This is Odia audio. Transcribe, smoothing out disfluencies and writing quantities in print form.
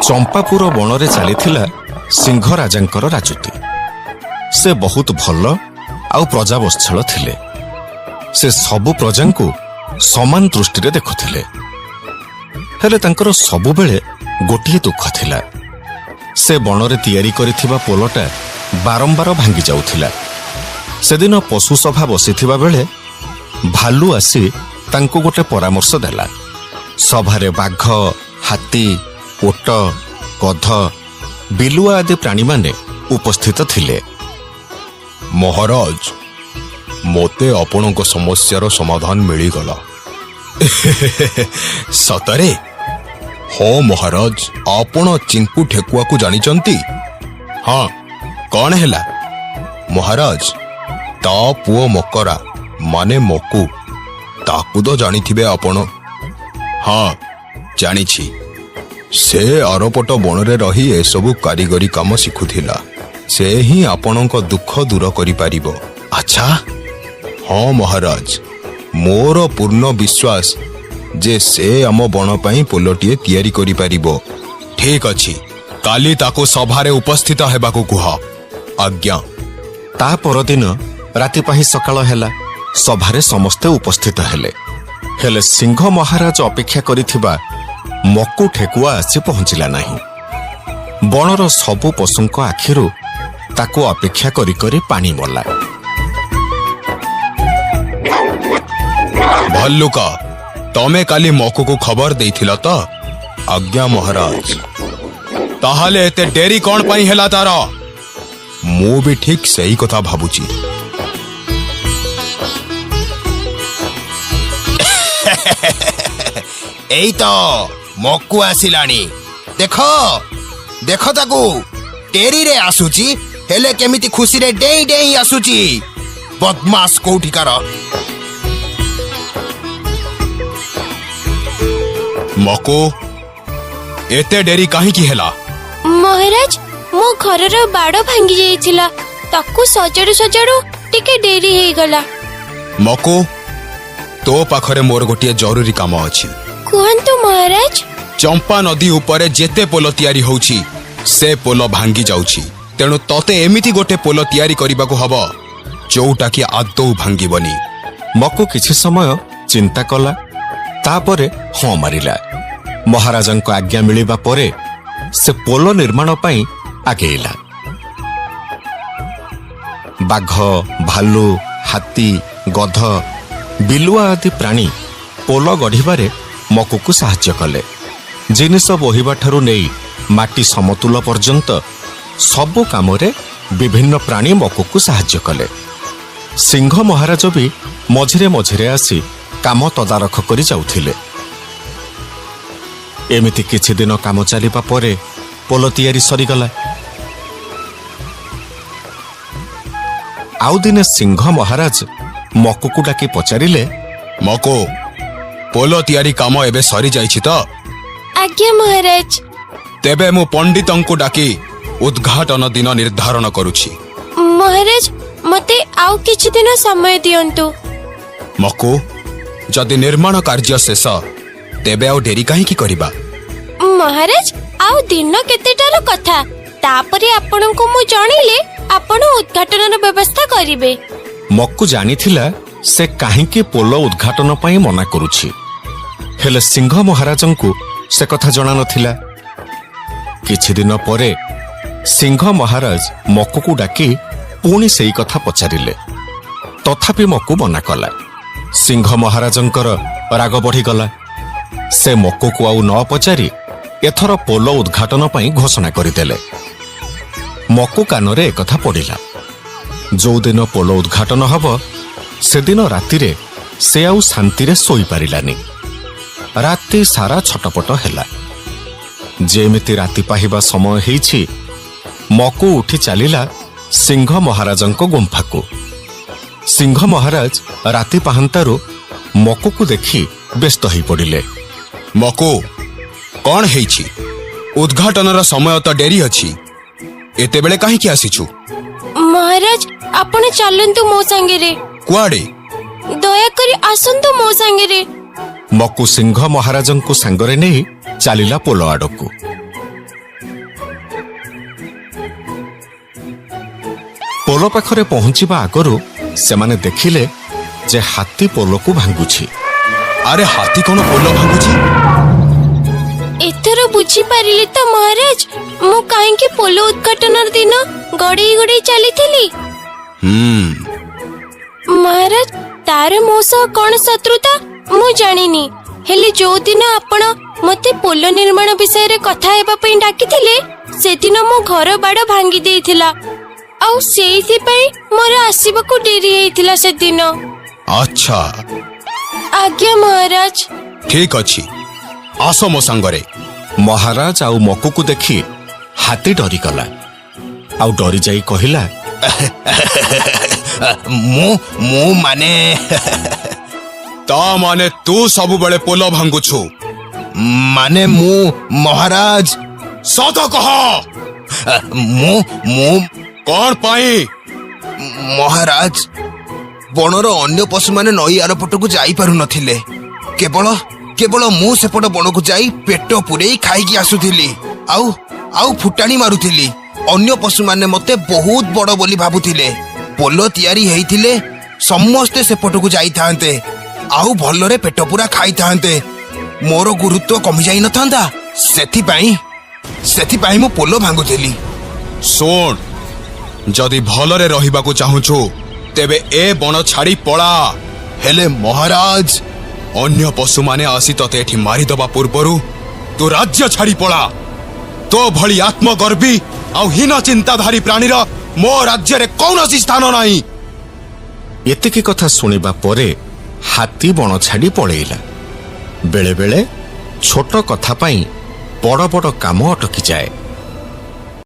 ଚମ୍ପାପୁର ବଣରେ ଚାଲିଥିଲା ସିଂହ ରାଜାଙ୍କର ରାଜୁତି। ସେ ବହୁତ ଭଲ ଆଉ ପ୍ରଜାବତ୍ସଳ ଥିଲେ। ସେ ସବୁ ପ୍ରଜାଙ୍କୁ ସମାନ ଦୃଷ୍ଟିରେ ଦେଖୁଥିଲେ। ହେଲେ ତାଙ୍କର ସବୁବେଳେ ଗୋଟିଏ ଦୁଃଖ ଥିଲା। ସେ ବଣରେ ତିଆରି କରିଥିବା ପୋଲଟା ବାରମ୍ବାର ଭାଙ୍ଗି ଯାଉଥିଲା। ସେଦିନ ପଶୁ ସଭା ବସିଥିବା ବେଳେ ଭାଲୁ ଆସି ତାଙ୍କୁ ଗୋଟେ ପରାମର୍ଶ ଦେଲା। ସଭାରେ ବାଘ, ହାତୀ, ଓଟ, ଗଧ, ବିଲୁଆ ଆଦି ପ୍ରାଣୀମାନେ ଉପସ୍ଥିତ ଥିଲେ। ମହାରାଜ, ମୋତେ ଆପଣଙ୍କ ସମସ୍ୟାର ସମାଧାନ ମିଳିଗଲା। ସତରେ? ହଁ ମହାରାଜ। ଆପଣ ଚିଙ୍କୁ ଠେକୁଆକୁ ଜାଣିଛନ୍ତି? ହଁ, କଣ ହେଲା? ମହାରାଜ, ତା ପୁଅ ମକରା ମାନେ ମକୁ, ତାକୁ ତ ଜାଣିଥିବେ ଆପଣ? ହଁ, ଜାଣିଛି। ସେ ଆରପଟ ବଣରେ ରହି ଏସବୁ କାରିଗରୀ କାମ ଶିଖୁଥିଲା। ସେ ହିଁ ଆପଣଙ୍କ ଦୁଃଖ ଦୂର କରିପାରିବ। ଆଚ୍ଛା? ହଁ ମହାରାଜ, ମୋର ପୂର୍ଣ୍ଣ ବିଶ୍ୱାସ ଯେ ସେ ଆମ ବଣ ପାଇଁ ପୋଲଟିଏ ତିଆରି କରିପାରିବ। ଠିକ ଅଛି, କାଲି ତାକୁ ସଭାରେ ଉପସ୍ଥିତ ହେବାକୁ କୁହ। ଆଜ୍ଞା। ତା ପରଦିନ ରାତି ପାହି ସକାଳ ହେଲା। ସଭାରେ ସମସ୍ତେ ଉପସ୍ଥିତ ହେଲେ। ହେଲେ ସିଂହ ମହାରାଜ ଅପେକ୍ଷା କରିଥିବା ମକୁ ଠେକୁଆ ଆସି ପହଞ୍ଚିଲା ନାହିଁ। ବଣର ସବୁ ପଶୁଙ୍କ ଆଖିରୁ ତାକୁ ଅପେକ୍ଷା କରି କରି ପାଣି ମଲା। ଭଲ୍ଲୁକ, ତମେ କାଲି ମକୁକୁ ଖବର ଦେଇଥିଲ ତ? ଆଜ୍ଞା ମହାରାଜ। ତାହେଲେ ଏତେ ଡେରି କଣ ପାଇଁ ହେଲା ତାର? ମୁଁ ବି ଠିକ ସେଇ କଥା ଭାବୁଛି। ଏଇ ତ ମକୁ ଆସିଲାଣି। ଦେଖ ଦେଖ ତାକୁ, ଡେରିରେ ଆସୁଛି, ହେଲେ କେମିତି ଖୁସିରେ ଡେଇଁ ଡେଇଁ ଆସୁଛି। ବଦମାସ କୋଉଠିକାର। ମକୁ, ଏତେ ଡେରି କାହିଁକି ହେଲା? ମହାରାଜ, ମୋ ଘରର ବାଡ଼ ଭାଙ୍ଗି ଯାଇଥିଲା। ତାକୁ ସଜାଡୁ ସଜାଡୁ ଟିକେ ଡେରି ହେଇଗଲା। ମକୁ, ତୋ ପାଖରେ ମୋର ଗୋଟିଏ ଜରୁରୀ କାମ ଅଛି। କୁହନ୍ତୁ ମହାରାଜ। ଚମ୍ପା ନଦୀ ଉପରେ ଯେତେ ପୋଲ ତିଆରି ହଉଛି, ସେ ପୋଲ ଭାଙ୍ଗି ଯାଉଛି। ତେଣୁ ତତେ ଏମିତି ଗୋଟେ ପୋଲ ତିଆରି କରିବାକୁ ହବ ଯୋଉଟା କି ଆଦୌ ଭାଙ୍ଗିବନି। ମକୁ କିଛି ସମୟ ଚିନ୍ତା କଲା, ତାପରେ ହଁ ମାରିଲା। ମହାରାଜାଙ୍କ ଆଜ୍ଞା ମିଳିବା ପରେ ସେ ପୋଲ ନିର୍ମାଣ ପାଇଁ ଆଗେଇଲା। ବାଘ, ଭାଲୁ, ହାତୀ, ଗଧ, ବିଲୁଆ ଆଦି ପ୍ରାଣୀ ପୋଲ ଗଢ଼ିବାରେ ମକୁକୁ ସାହାଯ୍ୟ କଲେ। ଜିନିଷ ବୋହିବାଠାରୁ ନେଇ ମାଟି ସମତୁଲ ପର୍ଯ୍ୟନ୍ତ ସବୁ କାମରେ ବିଭିନ୍ନ ପ୍ରାଣୀ ମକୁକୁ ସାହାଯ୍ୟ କଲେ। ସିଂହ ମହାରାଜ ବି ମଝିରେ ମଝିରେ ଆସି କାମ ତଦାରଖ କରି ଯାଉଥିଲେ। ଏମିତି କିଛି ଦିନ କାମ ଚାଲିବା ପରେ ପୋଲ ତିଆରି ସରିଗଲା। ଆଉ ଦିନେ ସିଂହ ମହାରାଜ ମକୁକୁ ଡାକି ପଚାରିଲେ, ମକୁ, ପୋଲ ତିଆରି କାମ ଏବେ ସରିଯାଇଛି ତ? ଆଜ୍ଞା ମହାରାଜ। ତେବେ ମୁଁ ପଣ୍ଡିତଙ୍କୁ ଡାକି ଉଦ୍ଘାଟନ ଦିନ ନିର୍ଦ୍ଧାରଣ କରୁଛି। ମହାରାଜ, ମତେ ଆଉ କିଛି ଦିନ ସମୟ ଦିଅନ୍ତୁ। ମକୁ, ଯଦି ନିର୍ମାଣ କାର୍ଯ୍ୟ ଶେଷ, ତେବେ ଆଉ ଡେରି କାହିଁକି କରିବା? ମହାରାଜ, ଆଉ ଦିନ କେତେଟାର କଥା। ତାପରେ ଆପଣଙ୍କୁ ମୁଁ ଜଣେଇଲେ ଆପଣ ଉଦ୍ଘାଟନର ବ୍ୟବସ୍ଥା କରିବେ। ମକୁ ଜାଣିଥିଲା ସେ କାହିଁକି ପୋଲ ଉଦ୍ଘାଟନ ପାଇଁ ମନା କରୁଛି। ହେଲେ ସିଂହ ମହାରାଜଙ୍କୁ ସେ କଥା ଜଣା ନଥିଲା। କିଛି ଦିନ ପରେ ସିଂହ ମହାରାଜ ମକୁକୁ ଡାକି ପୁଣି ସେଇ କଥା ପଚାରିଲେ। ତଥାପି ମକୁ ମନା କଲା। ସିଂହ ମହାରାଜଙ୍କର ରାଗ ବଢ଼ିଗଲା। ସେ ମକୁକୁ ଆଉ ନ ପଚାରି ଏଥର ପୋଲ ଉଦ୍ଘାଟନ ପାଇଁ ଘୋଷଣା କରିଦେଲେ। ମକୁ କାନରେ ଏକଥା ପଡ଼ିଲା। ଯୋଉଦିନ ପୋଲ ଉଦ୍ଘାଟନ ହବ, ସେଦିନ ରାତିରେ ସେ ଆଉ ଶାନ୍ତିରେ ଶୋଇପାରିଲାନି। ରାତି ସାରା ଛଟପଟ ହେଲା। ଯେମିତି ରାତି ପାହିବା ସମୟ ହେଇଛି, ମକୁ ଉଠି ଚାଲିଲା ସିଂହ ମହାରାଜଙ୍କ ଗୁମ୍ଫାକୁ। ସିଂହ ମହାରାଜ ରାତି ପାହାନ୍ତାରୁ ମକୁକୁ ଦେଖି ବ୍ୟସ୍ତ ହୋଇପଡ଼ିଲେ। ମକୁ, କଣ ହେଇଛି? ଉଦ୍ଘାଟନର ସମୟ ତ ଡେରି ଅଛି, ଏତେବେଳେ କାହିଁକି ଆସିଛୁ? ମହାରାଜ, ଆପଣ ଚାଲନ୍ତୁ ମୋ ସାଙ୍ଗରେ। କୁଆଡେ? ଦୟାକରି ଆସନ୍ତୁ ମୋ ସାଙ୍ଗରେ। ମକୁ ସିଂହ ମହାରାଜଙ୍କୁ ସାଙ୍ଗରେ ନେଇ ଚାଲିଲା ପୋଲ ଆଡ଼କୁ। ପୋଲ ପାଖରେ ପହଞ୍ଚିବା ଆଗରୁ ସେମାନେ ଦେଖିଲେ ଯେ ହାତୀ ପୋଲକୁ ଭାଙ୍ଗୁଛି। ଆରେ, ହାତୀ କଣ ପୋଲ ଭାଙ୍ଗୁଛି? ଏଥର ବୁଝିପାରିଲେ ତ ମହାରାଜ, ମୁଁ କାହିଁକି ପୋଲ ଉଦ୍ଘାଟନର ଦିନ ଗଡେଇ ଗଡେଇ ଚାଲିଥିଲି? ହୁଁ। ମହାରାଜ, ତାର ମୋ ସହ କଣ ଶତ୍ରୁତା ମୁଁ ଜାଣିନି, ହେଲେ ଯୋଉଦିନ ଆପଣ ମତେ ପୋଲ ନିର୍ମାଣ ବିଷୟରେ କଥା ହେବା ପାଇଁ ଡାକିଥିଲେ, ସେଦିନ ମୋ ଘର ବାଡ ଭାଙ୍ଗି ଦେଇଥିଲା। ଆଉ ସେଇଥିପାଇଁ ମୋର ଆସିବାକୁ ଡେରି ହେଇଥିଲା ସେଦିନ। ଆଚ୍ଛା। ଆଜ୍ଞା ମହାରାଜ। ଠିକ ଅଛି, ଆସ ମୋ ସାଙ୍ଗରେ। ମହାରାଜ ଆଉ ମକୁକୁ ଦେଖି ହାତୀ ଡରିଗଲା ଆଉ ଡରିଯାଇ କହିଲା, ମୁଁ ମାନେ, ତା ମାନେ ତୁ ସବୁବେଳେ ପୋଲ ଭାଙ୍ଗୁଛୁ? ମାନେ ମୁଁ ମହାରାଜ, ସତ କହ। ମୁଁ କଣ ପାଇଁ ମହାରାଜ, ବଣର ଅନ୍ୟ ପଶୁମାନେ ନଈ ଆରପଟକୁ ଯାଇପାରୁନଥିଲେ। କେବଳ କେବଳ ମୁଁ ସେପଟ ବଣକୁ ଯାଇ ପେଟ ପୂରେଇ ଖାଇକି ଆସୁଥିଲି ଆଉ ଫୁଟାଣି ମାରୁଥିଲି। ଅନ୍ୟ ପଶୁମାନେ ମତେ ବହୁତ ବଡ ବୋଲି ଭାବୁଥିଲେ। ପୋଲ ତିଆରି ହେଇଥିଲେ ସମସ୍ତେ ସେପଟକୁ ଯାଇଥାନ୍ତେ ଆଉ ଭଲରେ ପେଟ ପୂରା ଖାଇଥାନ୍ତେ। ମୋର ଗୁରୁତ୍ୱ କମି ଯାଇନଥାନ୍ତା। ସେଥିପାଇଁ ମୁଁ ପୋଲ ଭାଙ୍ଗୁଥିଲି। ଶୁଣ, ଯଦି ଭଲରେ ରହିବାକୁ ଚାହୁଁଛୁ ତେବେ ଏ ବଣ ଛାଡି ପଳା। ହେଲେ ମହାରାଜ, ଅନ୍ୟ ପଶୁମାନେ ଆସି ତତେ ଏଠି ମାରିଦବା ପୂର୍ବରୁ ତୁ ରାଜ୍ୟ ଛାଡି ପଳା। ତୋ ଭଳି ଆତ୍ମଗର୍ବୀ ଆଉ ହୀନ ଚିନ୍ତାଧାରୀ ପ୍ରାଣୀର ମୋ ରାଜ୍ୟରେ କୌଣସି ସ୍ଥାନ ନାହିଁ। ଏତିକି କଥା ଶୁଣିବା ପରେ ହାତୀ ବଣ ଛାଡି ପଳେଇଲା। ବେଳେବେଳେ ଛୋଟ କଥା ପାଇଁ ବଡ଼ ବଡ଼ କାମ ଅଟକିଯାଏ।